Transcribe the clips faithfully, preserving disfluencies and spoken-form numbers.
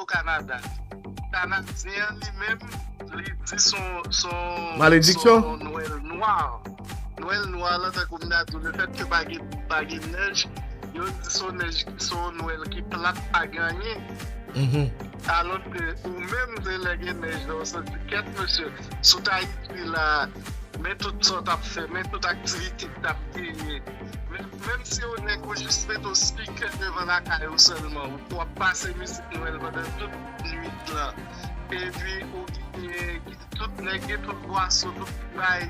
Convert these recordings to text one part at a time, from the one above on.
Kanada. Kanadyen an li menm, li di son, son, malediksyon, son Nwèl nwa. Nwèl nwa lan, tankou m ta di w, lefètke pa gen, pa gen nèj, yo di son nèj, son Nwèl ki plat, pa gen anyen. Alòske ou menm, se lè gen nèj la, ou santi kèt, mesye. Sou Tayiti la, men tout sa w t ap fè, men tout aktivite k t ap genyen. Men, menm si yon nèg ou jis mete w spikè devan lakay ou sèlman, ou w ap pase mizik Nwèl pandan tout nwit lan. Epi ou gen tout nèg gen tout bwason, tout bay,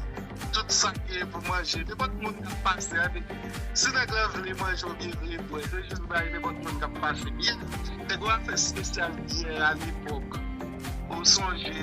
tout sa k gen pou manje. Nenpòt moun k ap pase a, si nèg la vle manje oubyen vle bwè, se jis bay nenpòt moun k ap pase byè. Te gen afè espesyal byè alepòk. Ou sonje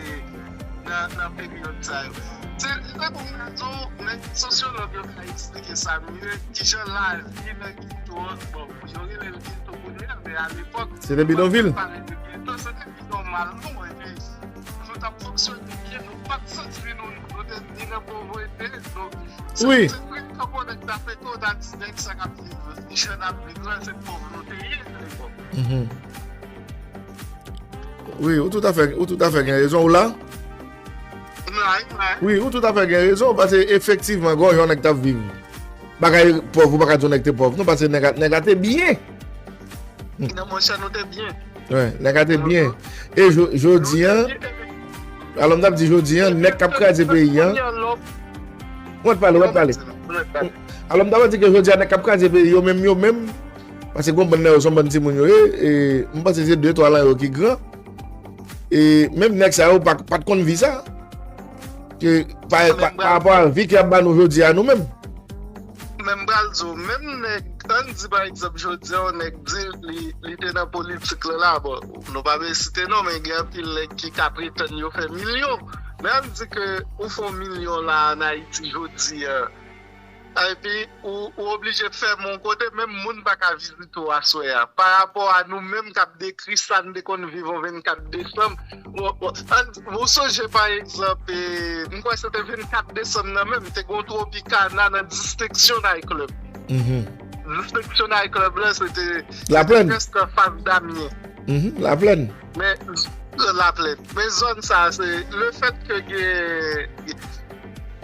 nan, nan peryòd sa yo. Se, se tankou m ta di w, men sosyològ yo ka eksplike sa mye, kijan lavi nan geto an, bon, yo rele l geto kounye a, men alepòk, se te bidonvil. Pale de geto, se te pi nòmal, non, epi nou t ap fonksyone byen, nou pa t santi nou, nou te ni nan povrete, nou, se, wi, se pri tanpò nèg t ap fete, w ta di nèg sa k ap viv, jan n ap viv la, se pòv nou te ye nan epòk. Wi, ou toutafè, ou toutafè gen rezon, ou la? Wi, ou toutafè gen rezon, paske efektivman, gen yon jan nèg t ap viv. Bagay pòv, ou pa ka di yon nèg te pòv, non, paske nèg la, nèg la te byen. Non, monchè, nou te byen. Wi, nèg la te byen. E jo-, jodi an, alò m t ap di jodi an, nèg k ap kraze peyi an. Ou mèt pale, ou mèt pale. Alò m t ap di ke jodi an, nèg k ap kraze peyi yo menm, yo menm, paske gon bann nan yo se yon bann timoun yo ye, e m panse se de twa lan yo ki gran. E menm nèg sa yo pa, pa t konn vi sa. Ke pa, pa, pa rapò a vi ke y ap ba nou jodi a nou menm. Men m pral di w, menm nèg, ann di pa egzanp, jodi a, yon nèg di li, li te nan politik lan la, bon, nou pa bezwen site non, men gen anpil nèg ki ka pretann yo fè milyon. Men ann di ke ou fè yon milyon la ann Ayiti jodi a, epi ou, ou oblije fèmen yon kote, menm moun pa ka vizite w aswè a. Pa rapò a nou menm k ap dekri sa n te konn viv yon vennkat desanm, ou, ou, ann, ou sonje, pa egzanp, e, m kwè se te vennkat desanm nan menm, te gen yon Tropicana nan Distenksyon Night Club. Distenksyon Night Club la, se te, se te prèske anfas Damyen. Laplèn. Men, Laplèn. Men zòn sa, se lefètke gen,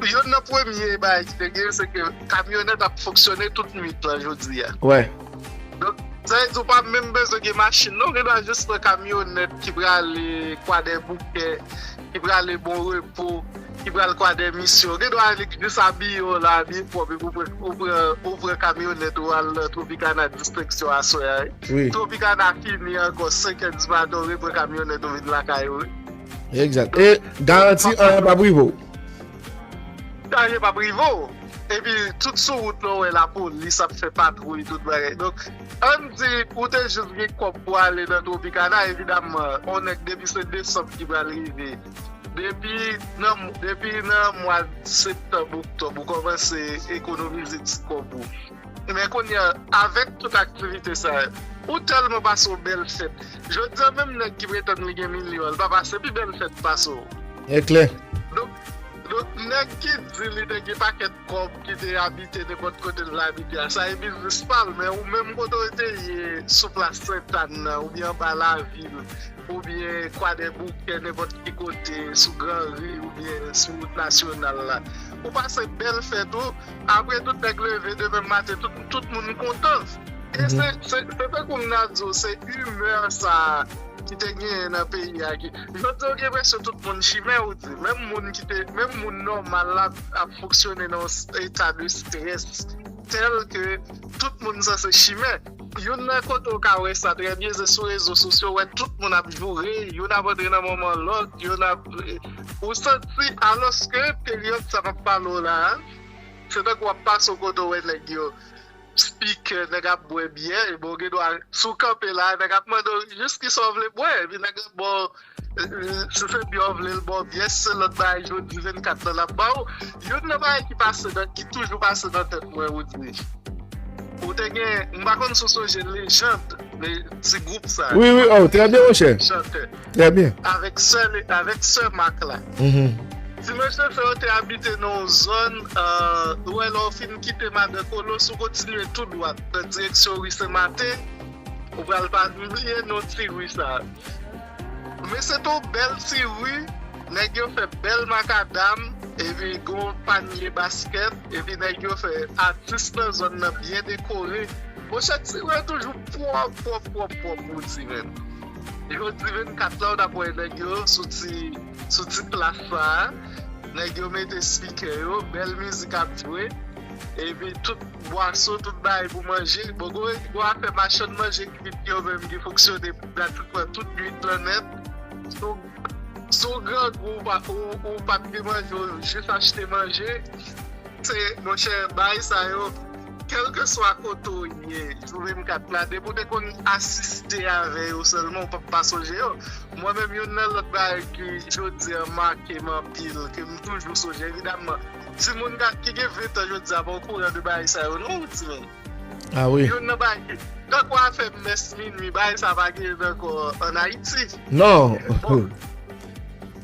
youn nan premye bagay ki te gen, se ke kamyonèt ap fonksyone tout nwit lan jodi a. Wè. Donk, sa vle di w pa menm bezwen gen machin, non, ou gen dwa jis pran kamyonèt ki prale Kwadèboukè, ki prale Bon Repo, ki pral Kwadèmisyon. Ou gen dwa annik jis abiye w la, abiye pwòp, epi ou pran, ou pran, ou pran kamyonèt ou al nan Tropicana Distenksyon aswè a, wi. Wi. Tropicana fini ankò, senk è di maten, ou repran kamyonèt ou vin lakay ou, wi. Egzak. E garanti anyen p ap rive w. Anyen p ap rive w. Epi tout sou wout la, w wè lapolis ap fè patwouy, tout bagay. Donk, ann di ou te jis gen kòb pou ale nan Tropicana, evidamman, yon nèg depi se desanm ki pral rive. Depi nan, depi nan mwa septanm, oktòb, ou kòmanse ekonomize ti kòb ou. Men kounye a, avèk tout aktivite sa yo, ou tèlman pase yon bèl fèt. Jodi a, menm nèg ki pretann li gen milyon an, li pa pase pi bèl fèt pase w. E klè. Donk, donk, nèg ki di li te gen pakèt kòb, ki te abite nenpòt kote l abite a, sa e biznis pa l, men ou menm kote w te ye sou plas Sentàn nan, oubyen anba lavil, oubyen Kwadèboukè, nenpòt ki kote, sou Gran Ri, oubyen sou wout nasyonal la. Ou pase bèl fèt ou, apre tout nèg leve demen maten, tout, tout moun kontan. E se, se, se tankou m nan di w, se imè sa ki te genyen nan peyi a ki, jodi a, ou gen enpresyon tout moun chimè, ou di, menm moun ki te, menm moun nòmal la ap fonksyone nan yon s-, eta de strès tèl ke tout moun sanse chimè. Youn nan kote w ka wè sa trè byen, se sou rezo sosyo, w wè tout moun ap joure, youn ap antre nan manman lòt, youn ap, ou santi, alòske peryòd sa m ap pale w la a, se tankou w ap pase yon kote w wè nèg yo, spikè, nèg ap bwè byè, e bon, gen dwa, si w kanpe la, nèg ap mande w jis kisa w vle bwè, epi nèg la ba w, eh, eh, si se byè w vle, l ba w byè, si se lòt bagay, jodi vennkat lan, l ap ba w. Youn nan bagay ki pase nan, ki toujou pase nan tèt mwen, ou di, ou te gen, m pa konn si w sonje Lejand, men ti gwoup sa. Wi, wi, oh, trè byen, monchè. Chantè. Trè byen. Avèk sè, avèk sè Mak la. Ti mesye sa yo te abite nan yon zòn, euh, ou wè lè w fin kite Madan Kolo, si w kontinye tou dwat nan direksyon ri Sen Maten, Ou pral pa, m bliye non ti ri sa. Men se te yon bèl ti ri, nèg yo fè bèl makadam, epi gon panye baskèt, epi nèg yo fè atis nan zòn nan byen dekore. Monchè, ti ri an toujou pwòp, pwòp, pwòp, pwòp, ou di menm. Jodi vennkat la, ou t ap wè nèg yo sou ti, sou ti plas sa a. Nèg yo mete spikè yo, bèl mizik ap jwe. Epi tout bwason, tout bagay pou manje. Bon, gon, gon afè machann manje ki yo menm ki fonksyone nan tout, nan tout nwit lan nèt. Si w, si w grangou, ou pa, ou, ou pa t gen manje, ou jis achte manje. Se, monchè, bagay sa yo, kèlkeswa kote w ye, jou vennkat la, depi w te konn asiste avè yo sèlman, ou p ap pa sonje yo. Mwen menm, youn nan lòt bagay ki jodi a make m anpil, ke m toujou sonje, evidamman, timoun ka, ki gen ven tan jodi a, pa okouran de bagay sa yo, non, ou di menm. Ah wi. Youn nan bagay ki, tankou afè mès minui, bagay sa pa genyen ankò ann Ayiti. Non. Bon,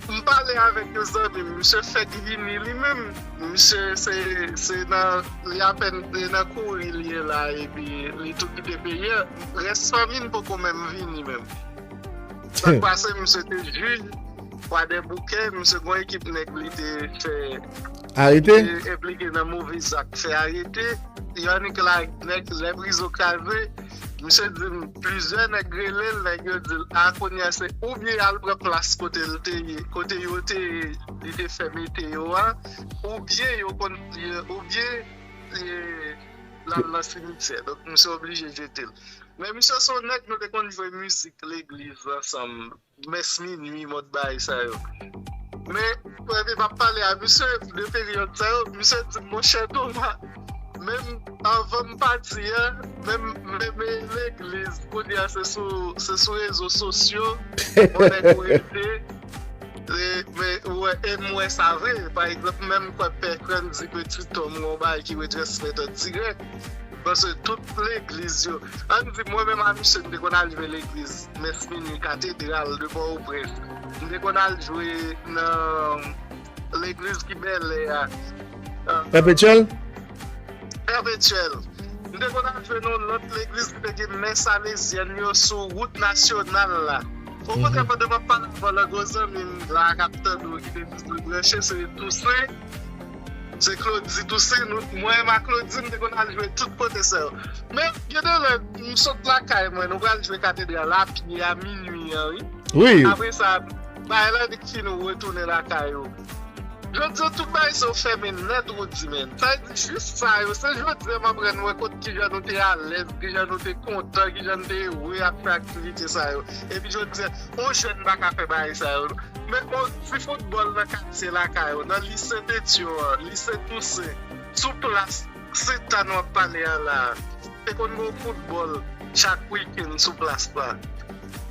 m pale avèk yon zanmi m, misye fèk vini li menm. Misye se, se nan, li apèn, se nan kouri li ye la, epi li tou kite peyi a. Rès fanmi n poko menm vini menm. Sa k pase, misye te jij Kwadèboukè, misye gon ekip nèg li te fè, arete? Li te enplike nan move zak, fè arete. Yo annik la nèg, lè prizon kraze, misye di m, plizyè nèg rele l, nèg yo di l, a, kounye a se oubyen y al pran plas kote l te ye, kote yo te, li te fè mete yo a, oubyen yo konn, oubyen, e, l al nan simityè. Donk, misye oblije jete l. Men misye se yon nèg nou te konn jwe mizik legliz ansanm. Mès minui, mòd bagay sa yo. Men, premye m ap pale a misye de peryòd sa yo, misye di m, monchè Toma, menm anvan m pati a, menm, menm legliz, kounye a se sou, se sou rezo sosyo, yon nèg ou rete, e, men, ou wè, e m wè sa vre. Pa egzanp, menm kwè Pè Franndy Petit Homme, yon bagay ki retransmèt an dirèk. Paske tout legliz yo, ann di, mwen menm a misye, m te konn al jwe legliz Mès Minui Katedral de Pòtoprens. M te konn al jwe nan legliz ki Bèlè a. Pèpetyèl? Pèpetyèl. M te konn al jwe nan yon lòt legliz ki te gen mès salezyèn yo sou wout nasyonal la. Okontrè, pandan m ap pale avè w la, gon zanmi m la k ap tande w ki te vin branche, se Toussaint. Se Claudy Toussaint, nou, mwen menm ak Claudy, m te konn al jwe tout kote sa yo. Men, gen de lè, m sot lakay mwen, nou pral jwe Katedral a pye a minui an, wi. Wi. Apre sa, bagay la nik fini, ou retounen lakay ou. Jodi a, tout bagay sa yo fèmen nèt, ou di, men. Sa vle di, jis sa yo, se jodi a m aprann wè kot kijan nou te alèz, kijan nou te kontan, kijan nou te ere ap fè aktivite sa yo. Epi jodi a, yon jèn pa ka fè bagay sa yo. Men yon ti foutbòl nan katye lakay ou, nan lise Petyon an, lise Tousen, sou plas, se ta nou ap pale a la a. Te konn gen yon foutbòl chak wikenn sou plas la.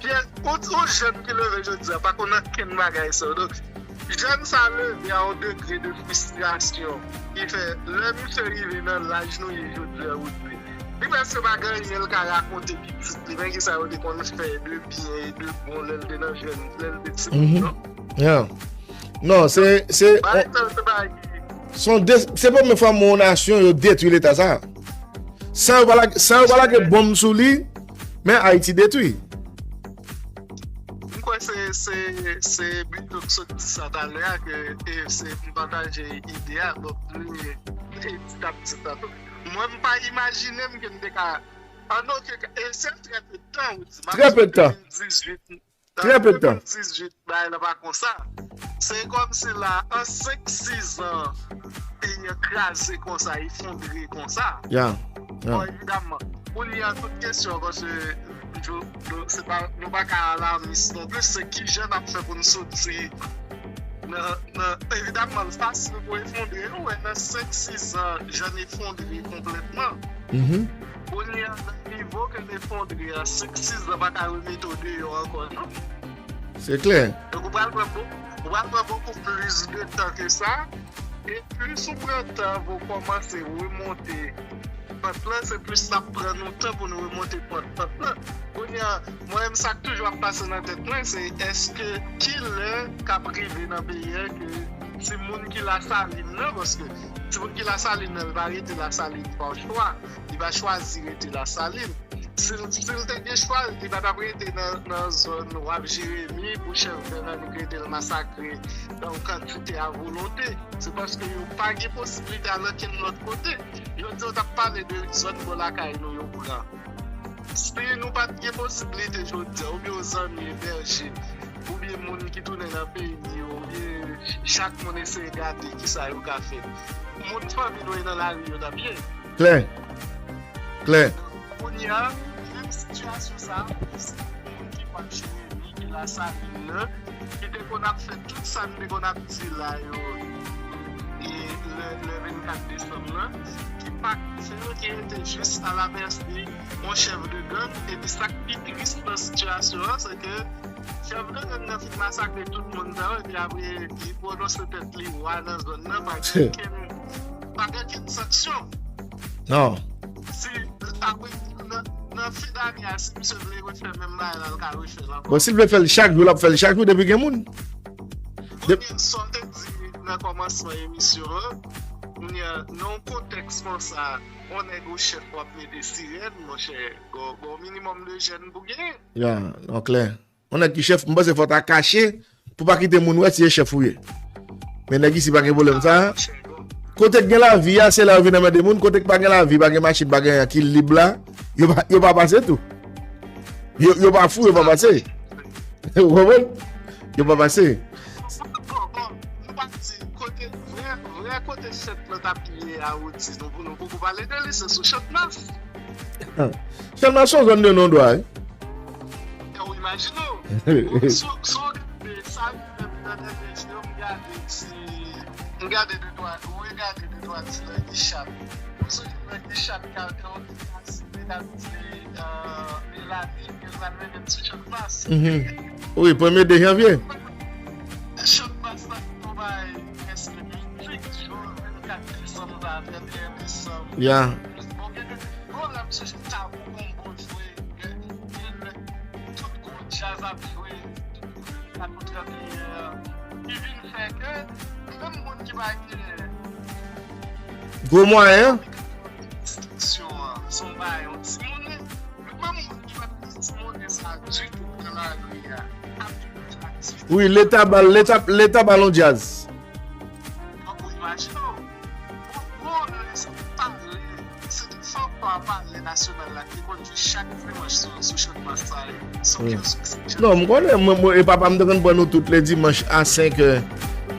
Pyè, yon, yon jèn ki leve jodi a, pa konn ankenn bagay sa yo. Donk, jèn sa leve a yon degre de fristrasyon ki fè, lè misye rive nan laj nou ye jodi a, ou di, li prèske pa gen anyen l ka rakonte pitit li, men ki sa yo te konn fè de byen e de bon lè l te nan jèn, lè l te timoun, non? Yeah. Non, se, se, se yon de, se premye fwa m wè yon nasyon yo detwi leta sa. San yo pa lage, san yo pa lage bonm sou li, men Ayiti detwi. M kwè se, se, se Bito k sot di sa talè a, ke, e se, m pataje ide a, bon, li, e, ti tap, ti tap. Mwen, m pa imajine m ke m te ka, an okenn ka, e se trè pe de tan, ou di, m ap di de mil dizuit, trè pe de tan. An de mil dizuit, bagay la pa konsa. Se kòmsi la, an senk, sis an, peyi an kraze konsa, efondre konsa. Ya, ya. Bon, evidamman, kounye a, tout kesyon, paske nou, nou, se pa, nou pa ka alamis non plis, se kijan n ap fè pou n soti nan, nan, evidamman, l fasil pou efondre, nou wè nan senk, sis an, jan n efondre konplètman. Mhm. Kounye a, nan nivo ke n efondre a, senk, sis an pa ka remete w deyò ankò, non. Se klè. Donk, ou pral pran bo-, ou pral pran bokou plis de tan ke sa. E plis ou pran tan pou w kòmanse remonte pant lan, se plis l ap pran nou tan pou nou remonte pant, pant lan. Kounye a, mwen menm, sa k toujou ap pase nan tèt mwen, se èske kilè k ap rive nan peyi a ke timoun ki Lasalin nan, paske timoun ki Lasalin nan, li pa rete Lasalin pa chwa, li pa chwazi rete Lasalin. Si l, si l te gen chwa, li pa t ap rete nan, nan zòn W A P Jeremi pou chèf gang annik rete l masakre nan yon kantite a volonte. Se paske yo pa gen posiblite al ankenn lòt kote. Jodi a, w t ap pale de zòn bò lakay nou yo pran. Si nou pa t gen posiblite jodi a, oubyen yon zanmi ebèje, oubyen moun ki tounen nan peyi yo, oubyen chak moun eseye gade kisa yo ka fè. Moun fanmi nou yo nan lari yo t ap ye. Klè. Klè. Kounye a, menm sitiyasyon sa a, se moun ki pa Jeremi, ki Lasalin nan, ki te konn ap fè tout sa n te konn ap di la yo, e lè, lè vennkat desanm nan, ki pa k fè yo, ki rete jis alamèsi yon chèf de gang, epi sa k pi tris nan sitiyasyon an, se ke chèf de gang nan fin masakre tout moun sa yo, epi apre, li pwononse tèt li wa nan zòn nan, pa gen okenn, pa gen okenn sanksyon. Non. Si, apre, nan, nan fen dane a, si misye vle refè menm bagay la, l ka refè l ankò. Bon, si l vle fè l chak jou, l ap fè l chak jou depi gen moun. Kounye a, sa w te di nan kòmansman emisyon an, kounye a, nan yon kontèks konsa, yon nèg ou chèf w ap mete sirèn, monchè, gon, gon minimòm de jèn pou genyen. Ya, non, klè. Yon nèg ki chèf, m panse fò w ta kache pou pa kite moun wè si e chèf ou ye. Men nèg isi pa gen pwoblèm sa. Kote k gen lavi a, se la yo vin anmède moun. Kote k pa gen lavi, pa gen machin, pa gen anyen, ki lib la, yo pa, yo pa pase tou. Yo, yo pa fou, yo pa pase. Ou konprann? Yo pa pase. Bon, bon, nou pa di kote, vrè, vrè kote fèt lan t ap ye a, ou di, nou, nou poko pale de li, se sou Channmas. Channmas se yon zòn de non dwa, wi. Ou imajine w. Si, si w gade sa, menm nan dènye jou yo, m gade ti, m gade de twa, ou regade de twa ti lè ki chat. Ou sonje lè ki chat ka, ka, ka site, ka di, euh, Melanie, ke l pral mennen ti Channmas. Mhm. Wi, premye de janvye. Channmas la, nou bay prèske vennkat jou, vennkat desanm la, trannteyen desanm. Ya. Bon, gen de, bon, la, m sonje Tabou Combo jwe, gen, gen tout gwo djaz ap jwe, kat ou trannteyen an, ki vin fè ke menm moun ki pa gen gwo mwayen an, distraksyon an, se yon bagay, yon timoun, menm moun ki pa gen timoun sa ditou nan lari a, ap jwe aktivite. Wi, Leta ba l, Leta, Leta ba l yon djaz. Donk, ou imajine w, pou, pou nou pale, se te fanfare nasyonal la ki konn jwe chak dimanch sou, sou Channmas sa yo, sou Wi. Kiyòs Meksik. Non, m konnen, mwen, mwen, e papa m te konn pran nou tout le dimanch a senk è.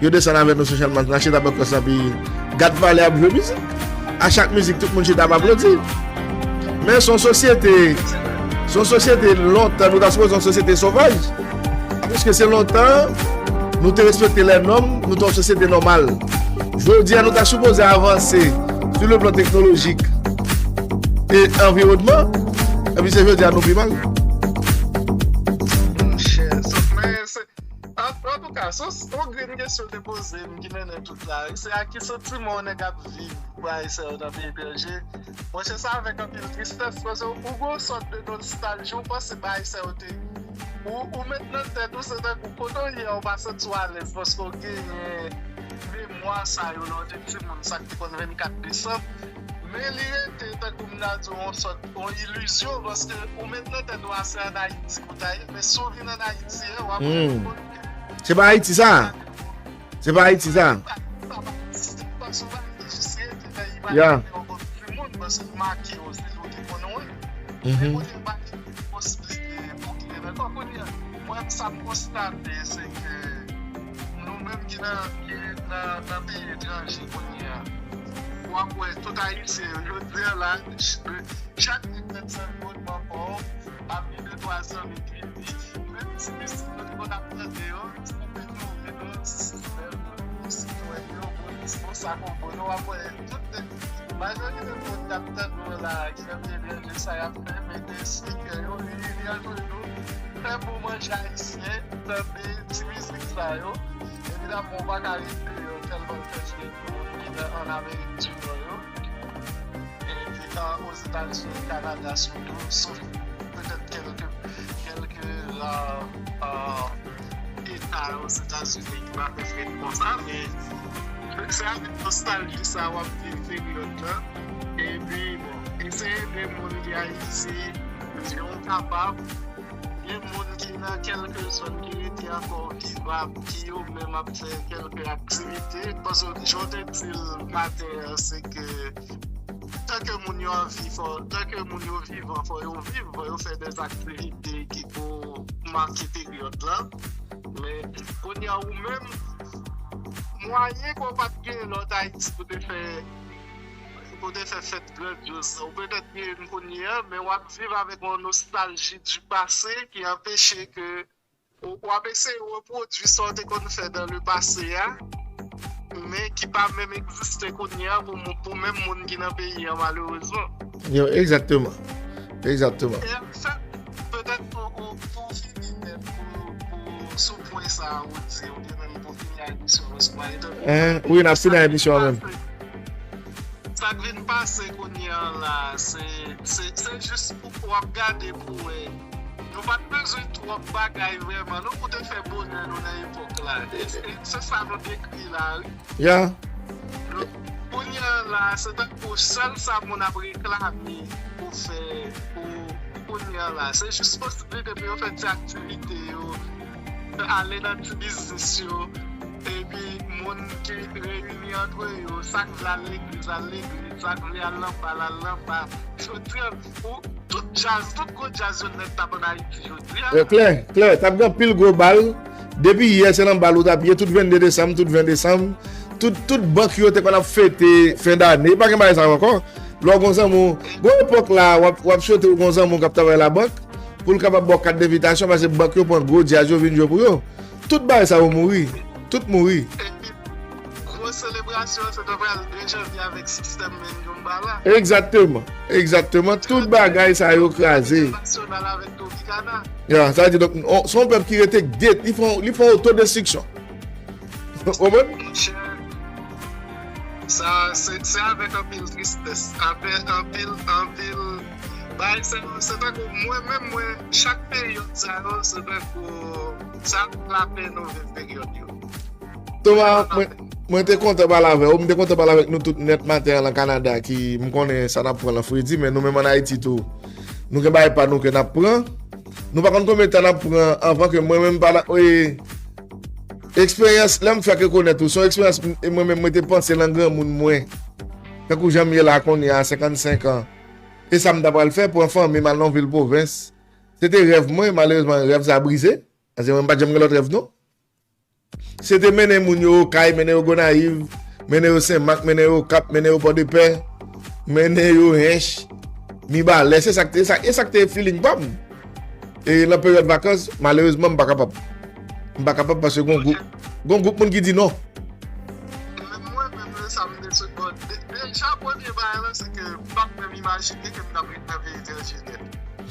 Yo desann avèk nou sou Channmas, n al chita bò kiyòs lan, pi gad valè ap jwe mizik. A chak mizik, tout moun chita ap aplodi. Men se yon sosyete, se yon sosyete lontan, nou ta sipoze yon sosyete sovaj. Paske se lontan, nou te respekte lè nòm, nou te yon sosyete nòmal. Jodi a, nou ta sipoze avanse sou le plan teknolojik e anviwònman, epi se jodi a nou pi mal. Monchè, se, men se, an, antouka, se yon, se yon grenn kesyon te poze m ki mennen tout la. Se ak ki santiman yon nèg ap viv pou Ayisyen yo nan peyi etranje? Monchè, se avèk anpil tristès, paske ou gen yon sòt de nostalji, ou panse bagay sa yo te, ou, ou met nan tèt ou, se tankou kote w ye a, ou pa santi w alèz, paske w genyen memwa sa yo lè w te timoun, sa k te konn vennkat desanm. Men li rete, tankou m ta di w, yon sòt, yon ilizyon, paske ou met nan tèt ou a se ann Ayiti ou ta ye, men si w vin ann Ayiti, w ap Hmm. Se pa Ayiti sa. Se pa Ayiti sa. Ya. Mhm. Mwen, sa m konstate, se ke nou menm ki nan, ki nan, nan peyi etranje kounye a, w ap wè tout Ayisyen yo, jodi a la, chak nèg mèt sa yo nan kò, ap gen de twa zanmi ki vini. Menm ti mizik nou te konn ap tande yo, ti koupe nou, yo, ti sistèm, ti sitwèn yo, bon, ti konsa konprann, w ap wè tout nèg, majorite moun k ap tande w la, ki nan peyi etranje, sa y ap fè, mete spikè yo, li, li antre nou, fè bon manje ayisyen, tande ti mizik sa yo. Evidamman, ou pa ka ret deyò tèlman l fè fre pou moun ki nan, ann Amerik di Nò yo. Epi, a, Ozetazini, Kanada sitou, sof petèt kèlke, kèlke ra, a, eta Ozetazini ki pa fè fre konsa, men se avèk nostalji sa w ap viv peryòd lan. Epi, bon, eseye ede moun ki Ayiti, Yon kapab, gen moun ki nan kèlke zòn ki rete ankò vivan, ki yo menm ap fè kèlke aktivite. Paske jan w te di l maten an, se ke tanke moun yo anvi, fò, tanke moun yo vivan, fò yo viv, fò yo fè dèz aktivite ki pou make peryòd la. Men kounye a ou menm, mwayen ke w pa t gen lòt Ayiti pou te fè pou te fè fèt grandyoz sa. Ou petèt gen youn kounye a, men w ap viv avèk yon nostalji du passé ki anpeche ke ou, w ap eseye repwodui sa w te konn fè dans le passé a, men ki pa menm egziste kounye a pou, pou menm moun ki nan peyi an, malerezman. Yo, egzakteman. Egzakteman. E an fèt, petèt pou, pou, pou fini nèt, pou, pou sou pwen sa a, ou di, ou te menm pou fini a emisyon an, sou pwen. Hein, wi, n ap fini emisyon an menm. Sa k vin pase kounye a la, se, se, se jis pou w ap gade pou wè. Nou pa t bezwen twòp bagay vrèman, non, pou te fè bonè nou nan epòk la. E, e se sa nou dekri la, wi. Ya. Kounye a la, se tankou sèl sa moun ap reklame pou fè, pou kounye a la. Se jis posiblite pou yo fè ti aktivite yo, ale nan ti biznis yo, epi moun ki reyini antre yo, sa k vle al legliz, al legliz, sa k vle al nan bal, al nan bal. Jodi a, ou, tout djaz, tout gwo djaz yo nèt t ap ann Ayiti jodi a. Klè, klè, t ap gen anpil gwo bal. Depi yè, se nan bal ou t ap ye, tout vennde desanm, tout ven desanm. Tout, tout bank yo te konn ap fete fen dane. Pa gen bagay sa yo ankò. Lè w gon zanmi w, gon epòk la, w ap, w ap swete w gon zanmi w k ap travay labank, pou l kapab ba w kat denvitasyon, paske bank yo pran gwo djaz yo vin jwe pou yo. Tout bagay sa yo mouri. Tout mouri. Epi, gwo selebrasyon, se te pral de janvye avèk sistèm Mendumba la. Egzakteman. Egzakteman. Tout bagay sa yo kraze. Nasyonal avèk Tropicana. Ya, sa vle di, donk, se yon pèp ki rete gate, li fè, li fè otodestriksyon. Ou konprann? Monchè, sa, se, se avèk anpil tristès, avèk anpil, anpil bagay, se, se tankou mwen menm, mwen, chak peryòd sa yo, se tankou sa lapenn ouvè peryòd yo. Thomas, mwen, mwen te kontan pale avè w. M te kontan pale avèk nou tout nèt maten an lan Kanada, ki m konnen sa n ap pran lan fredi, men nou menm ann Ayiti tou, nou gen bagay pa nou ke n ap pran. Nou pa konn konbyen tan n ap pran anvan ke mwen menm pa la. Eksperyans, lè m fèk rekonèt ou, se yon eksperyans mwen menm mwen te panse lan granmoun mwen. Tankou jan m ye la kounye a, senkannsenk an. E sa m ta pral fè, pran fanmi m al nan yon vil pwovens. Se te rèv mwen, malerezman, rèv sa brize. Paske mwen m pa t janm gen lòt rèv, non. Se te mennen moun yo Okay, mennen yo Gonayiv, mennen yo Senmak, mennen yo Okap, mennen yo Pòdepè, mennen yo Hench, Mibalè. Se sa k te, e sa k te feeling pa m. E nan peryòd vakans, malerezman, m pa kapab. M pa kapab paske gon gwoup, gon gwoup moun ki di non. Menm mwen menm, lè sa m te sot bò. Deja, premye bagay la, se ke m pa t menm imajine ke m t ap ret nan peyi etranje nèt.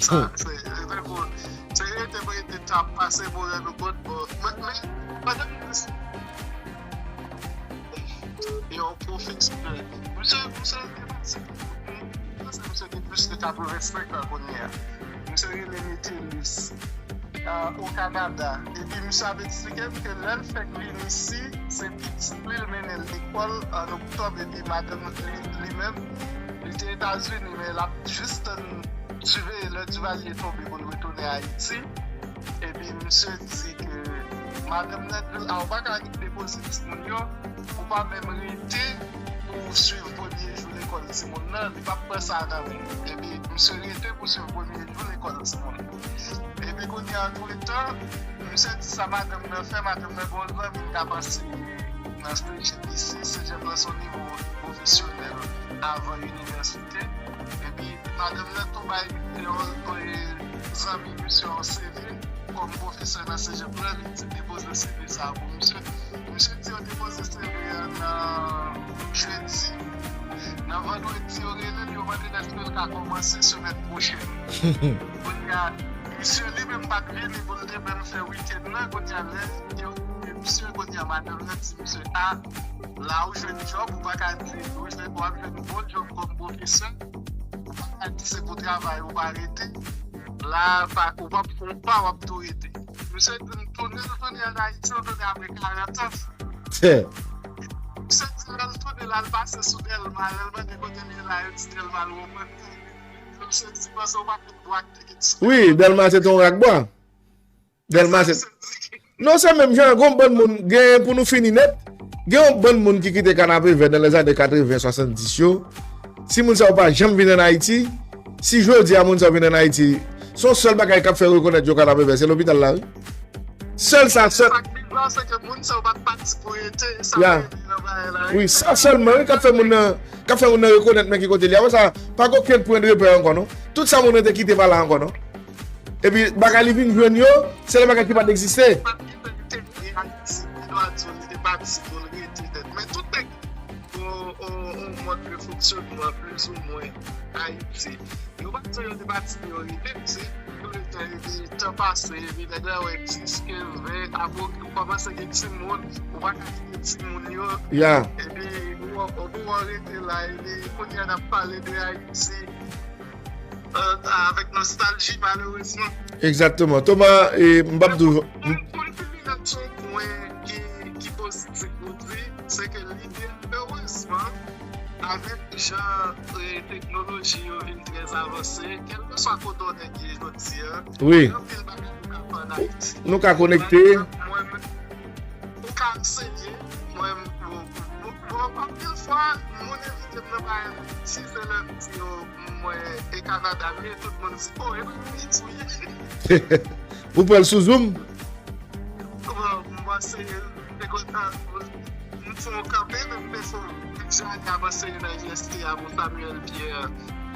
Sa, se, se Se rete m rete t ap pase moral nou bòt bò. Men, men, pandan m te yon pwofesè, misye, misye te pase, misye gen plis ke katrevensenk an kounye a. Misye rele Metellus, o Kanada. Epi misye ap eksplike m ke lè l fèk vin isi, se pitit li l mennen l lekòl an oktòb, epi madanm li, li menm, li te Etazini, men l ap jis tann siveye lè Duvalier tonbe pou l retounen Ayiti. Epi misye di ke madanm nan di l, a, ou pa ka depoze timoun yo, ou pa menm rete pou w swiv premye jou lekòl timoun nan, li p ap pran sa nan men w. Epi misye rete pou swiv premye jou lekòl timoun. Epi kounye a, antretan, misye di sa madanm nan fè, madanm nan gen yon zanmi k ap anseye nan Sejèp isi, Sejèp lan se yon nivo pwofesyonèl avan inivèsite. Epi madanm nan tou bay yon zanmi misye yon C V kòm pwofesè nan Sejèp lan, li di depoze C V sa a pou misye. Misye di yo depoze C V a nan jedi. Nan vandredi, yo rele l, yo mande l èske l ka kòmanse semèn pwochèn. Kounye a, misye li menm pa t vini pou l te menm fè wikenn nan, kounye a lè yo rele misye, kounye a madanm nan di misye, a, la ou jwenn djòb, ou pa ka di, ou jwenn, w ap jwenn bon djòb kòm pwofesè, ou pa ka di se pou travay ou pa rete, la, pa, ou p ap, ou pa w ap tou rete. Misye di m tounen, l tounen ann Ayiti, l tounen apre karant an. Misye di lè l tounen la, l pase sou Dèlma, lè l mande kote l ye la, yo di Dèlma, l reprann Wi, Dèlma se te yon rak bwa. Dèlma se. Non, se menm jan, gen yon bann moun, gen pou nou fini nèt, gen yon bann moun ki kite Kanapevè nan lèzane katreven, swasanndis yo. Si moun sa yo pa janm vin ann Ayiti, si jodi a moun sa yo vin ann Ayiti, se yon sèl bagay k ap fè rekonèt yo Kanapevè, se lopital la, wi. Sèl sa, sèl. Sa k pi grav, se ke moun sa yo pa t pati pou rete, sa yo rete nan bagay la, wi. Wi, sa sèlman, wi, k ap fè moun nan, k ap fè moun nan rekonèt men ki kote li. Apre sa, pa gen okenn pwen de repè ankò, non. Tout sa moun nan te kite pa la ankò, non. Epi, bagay li vin jwenn yo, se de bagay ki pa t egziste. Li pa t gen tèt, li te vle Ayiti, li dwa di w, li te pati pou l rete nèt. Men tout nèg yon, yon, yon mòd de fonksyonman plizoumwen Ayiti. Yo pa di yo te pati pou yo rete, se pou letan epi tan pase, epi nèg la wè dis, kenz, ven, apre ou kòmanse gen timoun, ou pa ka kite timoun yo. Ya. Epi ou, ou, ou rete la, epi kounye a n ap pale de Ayiti. Euh, avèk nostalji, malerezman. Egzakteman. Thomas, e, m p ap di w. Pou, pou n fini nan yon pwen ki, ki pozitif, ou di, se ke lidè, erezman, avèk jan, e, teknoloji yo vin trè avanse, kèlkeswa kote w nèg ye jodi a, wi, gen anpil bagay nou ka fè ann Ayiti. Nou ka konekte. Mwen, mwen, ou ka anseye, mwen, bon, bon, bon, anpil fwa, moun envite m nan bagay, si se lè m di yo, mwen e Kanada m ye, tout moun di, "O, e pa Ayiti w ye." Ou pran l sou Zoom? Bon, m panse, se konsa, m fè yon kanpe, men m te fè yon ti jan ane ap anseye nan I S T a pou Samuel Pierre.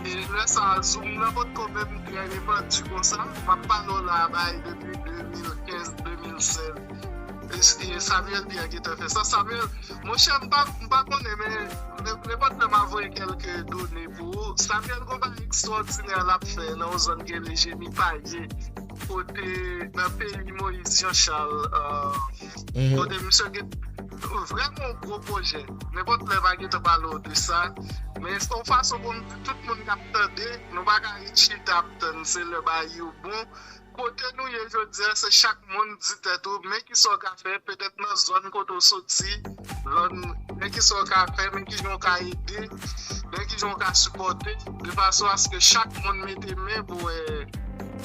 E lè sa a, Zoom nan potko menm trè repann konsa. M ap pale w la a bay depi de mil kenz, de mil sèz. E, e Samuel Pierre gentan fè sa. Samuel, monchè, m pa, m pa konnen, men, men nenpòt lè m a voye kèlke done pou ou. Samuel gon bagay ekstwòdinè l ap fè nan yon zòn ki rele Jemi Paye, kote nan peyi Moïse Jean Charles, euh, kote misye gen vrèman yon gwo pwojè. Nenpòt lè m a gentan pale w de sa. Men se yon fason pou m di tout moun k ap tande, nou pa ka ret chita ap tann, se lè bagay yo bon. Kote nou ye jodi a, se chak moun di tèt ou, men kisa w ka fè, petèt nan zòn kote w soti, zòn, men kisa w ka fè, men kijan w ka ede, men kijan w ka sipòte, de fason aske chak moun mete men pou wè,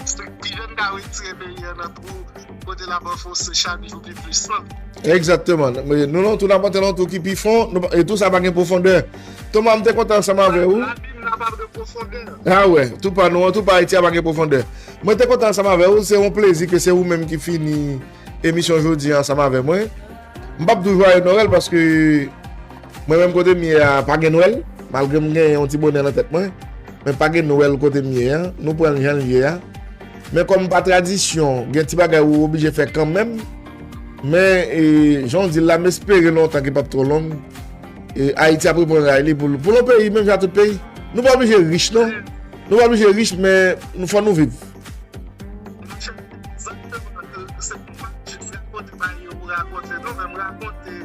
se ki jan n ka retire peyi a nan twou kote l ap anfonse chak jou pi plis lan. Egzakteman. Men nou nan yon twou, n ap antre nan yon twou ki pi fon, nou pa, e twou sa pa gen pwofondè. Thomas, m te kontan ansanm avè w. Labim nan pa gen pwofondè. A wè, twou pa nou an, twou pa Ayiti a pa gen pwofondè. Mwen te kontan ansanm avè w, se yon plezi ke se ou menm ki fini emisyon jodi a ansanm avè mwen. M p ap di w jwaye Nwèl paske mwen menm kote m ye a pa gen Nwèl, malgre m gen yon ti bonè nan tèt mwen, men pa gen Nwèl kote m ye a, nou pran l jan l ye a. Men kòm pa tradisyon, gen ti bagay ou oblije fè kanmenm. Men, e, jan w di l la, m espere lontan ki p ap twò long, e, Ayiti ap reprann ray li pou, pou yon peyi, menm jan tout peyi. Nou pa oblije rich, non. Nou pa oblije rich, men nou fò nou viv. Monchè, egzakteman, se pou m pa jis rakonte bagay yo pou rakonte, non, men m rakonte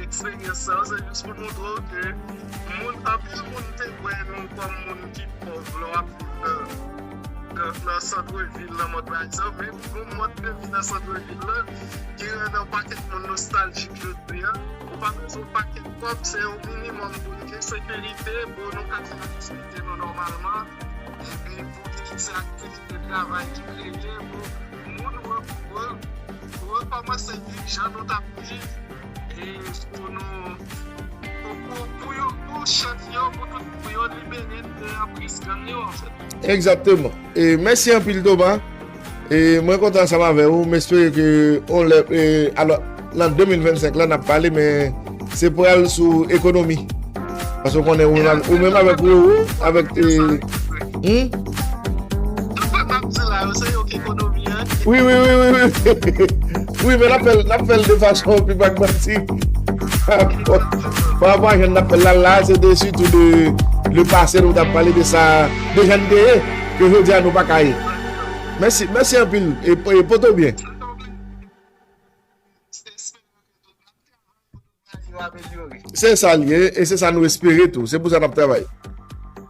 eksperyans sa yo, se jis pou montre w ke moun, anpil moun te wè nou kòm moun ki pòv lè w ap viv nan, nan, nan sant vil, nan mòd bagay sa yo, men gon mòd de vi nan sant vil la ki rann yon pakèt moun nostaljik jodi a. Ou pa bezwen yon pakèt kòb, se yon minimòm pou n gen sekirite, pou nou ka fè aktivite nou nòmalman, epi pou gen ti aktivite travay ki kreye, pou moun re-, re-, rekòmanse viv jan nou t ap viv, e pou nou, pou, pou, pou yo, pou chèf yo, pou tout, pou yo libere de anpriz gang yo, anfèt. Egzakteman. E mèsi anpil, Thomas. E mwen kontan ansanm avè w. M espere ke on lè, e, alò, nan de mil vennsenk la, n ap pale, men se pral sou ekonomi. Paske w konnen, ou menm, ou menm avèk Roro, avèk, e, hmm? Wi, wi, wi, wi, wi. Wi, men n ap fè l, n ap fè l de fason pi pragmatik. Pa rapò a jan n ap fè l la, la, se de sitou de, de pase, nou t ap pale de sa, de jan n te ye, ke jodi a nou pa ka ye. Mèsi, mèsi anpil, e, e pote w byen. Se sa l ye, e se sa nou espere tou. Se pou sa n ap travay.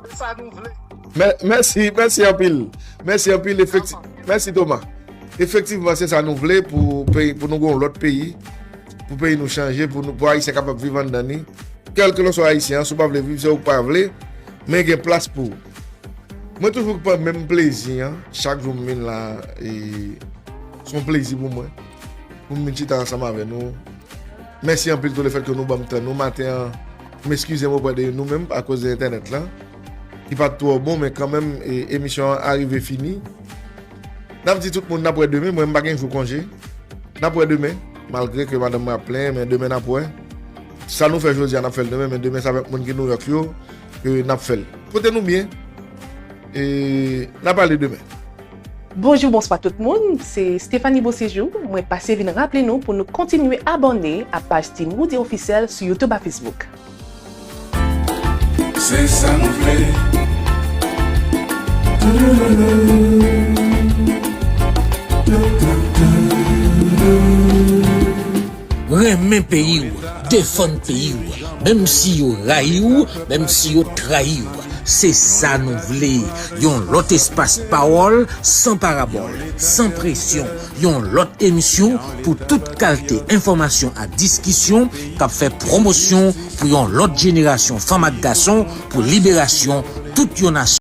Se sa nou vle. Mè-, mèsi, mèsi anpil. Mèsi anpil, efekti-, mèsi, Thomas. Efektivman, se sa nou vle pou peyi, pou nou gen yon lòt peyi, pou peyi nou chanje, pou nou, pou Ayisyen kapab viv anndan li. Kèlkeswa Ayisyen an, si w pa vle viv, se ou k pa vle, men gen plas pou ou. Mwen toujou pran menm plezi an. Chak jou m vin la, e, se yon plezi pou mwen. Pou m vin chita ansanm avè nou. Mèsi anpil tou lefèt ke nou ban m tan nou maten an. M eskize m oprè de nou menm akoz de entènèt lan. Li pa t twò bon, men kanmenm, e, emisyon an arive fini. N ap di tout moun n ap wè demen. Mwen, m pa gen jou konje. N ap wè demen. Malgre ke madanm mwen ap plenyen, men demen n ap wè. Sa nou fè jodi a, n ap fè l demen, men demen se avèk moun ki Nouyòk yo ke n ap fè l. Pote nou byen. E n ap pale demen. Bonjou, bonswa tout moun, se Stephanie Beauséjour. Mwen pase vin raple nou pou nou kontinye abòne a paj Team Woody Officiel sou YouTube ak Facebook. Se sa nou vle. Renmen peyi w, defann peyi w, menm si yo rayi w, menm si yo trayi w. Se sa nou vle, yon lòt espas pawòl, san parabòl, san presyon, yon lòt emisyon pou tout kalte enfòmasyon ak diskisyon k ap fè pwomosyon pou yon lòt jenerasyon fanm ak gason, pou liberasyon tout yon nasyon.